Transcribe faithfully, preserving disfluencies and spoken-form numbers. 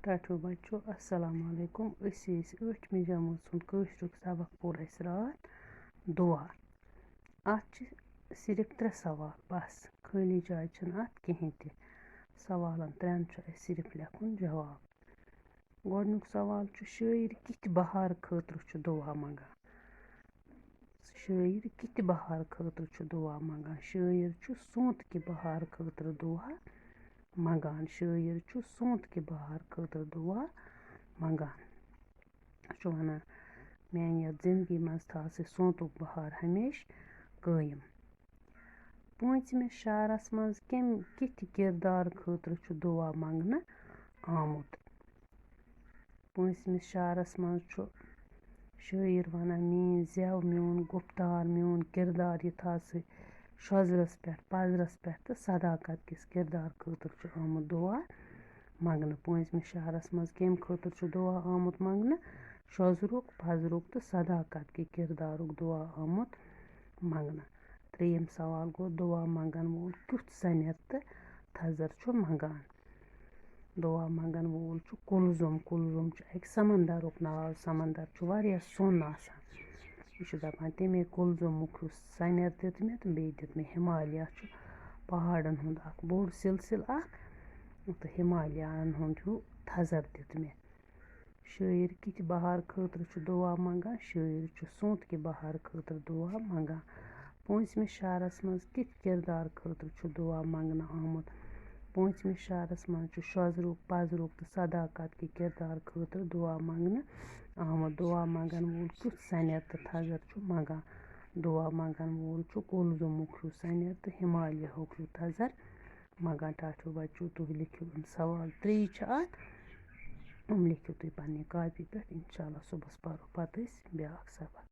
ٹاٹھیو بچو، السلام علیکم۔ أسۍ ٲسۍ ٲٹھمہِ جمٲژ ہُنٛد کٲشرُک سبق پوٚر اَسہِ راتھ دُعا۔ اَتھ چھِ صرف ترٛےٚ سوال بس، خٲلی جایہِ چھَنہٕ اَتھ کِہیٖنۍ تہِ۔ سوالَن ترٛٮ۪ن چھُ اَسہِ صرف لیکھُن جواب۔ گۄڈٕنیُک سوال چھُ، شٲعر کِتھ بہار خٲطرٕ چھُ دُعا منٛگان؟ شٲعر کِتھ بہار خٲطرٕ چھُ دُعا منٛگان؟ شٲعر چھُ سونٛتہٕ کہِ بہار خٲطرٕ دُعا منٛگان۔ شٲعر چھُ سونٛتہٕ کہِ بہار خٲطرٕ دُعا منٛگان۔ سُہ چھُ وَنان، میٛانہِ یَتھ زِندگی منٛز تھاو ژٕ سونٛتُک بہار ہمیشہِ قٲیِم۔ پوٗنٛژمِس شعرَس منٛز کَمہِ کِتھِ کِردار خٲطرٕ چھُ دُعا منٛگنہٕ آمُت؟ پوٗنٛژمِس شعرَس منٛز چھُ شٲعر وَنان، میٛٲنۍ زٮ۪و، میون گُفتار، میون کِردار، یہِ تھاو ژٕ شۄزرَس پٮ۪ٹھ، پَزرَس پٮ۪ٹھ تہٕ صداقت کِس کِردار خٲطرٕ چھُ آمُت دُعا منٛگنہٕ۔ پوٗنٛژمِس شعرَس منٛز کَمہِ خٲطرٕ چھُ دُعا آمُت منٛگنہٕ؟ شۄزرُک، پَزرُک تہٕ صداقت کہِ کِردارُک دُعا آمُت منٛگنہٕ۔ ترٛیٚیِم سوال گوٚو، دُعا منٛگَن وول کیُتھ سَنٮ۪ر تہٕ تھزر چھُ منٛگان؟ دُعا منٛگَن وول چھُ کُلزُم۔ کُلزُم چھُ اَکہِ سمندرُک ناو۔ سمندر چھُ واریاہ سوٚن آسان۔ یہِ چھُ دَپان، تَمے کُلزُمُک ہیوٗ سَنٮ۪ر دیُت مےٚ تہٕ بیٚیہِ دیُت مےٚ ہِمالیہ چھُ پہاڑَن ہُنٛد اَکھ بوٚڑ سلسلہٕ اَکھ تہٕ ہِمالیاہَن ہُنٛد ہیوٗ تھزر دیُت مےٚ۔ شٲعر کِتھِ بہار خٲطرٕ چھُ دُعا منٛگان؟ شٲعر چھُ سونٛتہٕ کہِ بہار خٲطرٕ دُعا منٛگان۔ پوٗنٛژمِس شعرَس منٛز کِتھِ کِردار خٲطرٕ چھُ دُعا منٛگنہٕ آمُت؟ پوٗنٛژمِس شعرَس منٛز چھُ شۄزرُک، پَزرُک تہٕ صداقت کہِ کِردار خٲطرٕ دُعا منٛگنہٕ آمُت۔ دُعا منٛگَن وول کیُتھ سَنٮ۪ر تہٕ تھزر چھُ منٛگان؟ دُعا منٛگَن وول چھُ کُلزُمُک ہیوٗ سَنٮ۪ر تہٕ ہِمالیاہُک ہیوٗ تھزر منٛگان۔ ٹاٹھیو بچو، تُہۍ لیکھِو یِم سوال۔ ترٛیٚیہِ چھِ اَتھ، یِم لیکھِو تُہۍ پنٛنہِ کاپی پٮ۪ٹھ۔ اِنشاء اللہ صُبحَس پَرو پَتہٕ أسۍ بیٛاکھ سبق۔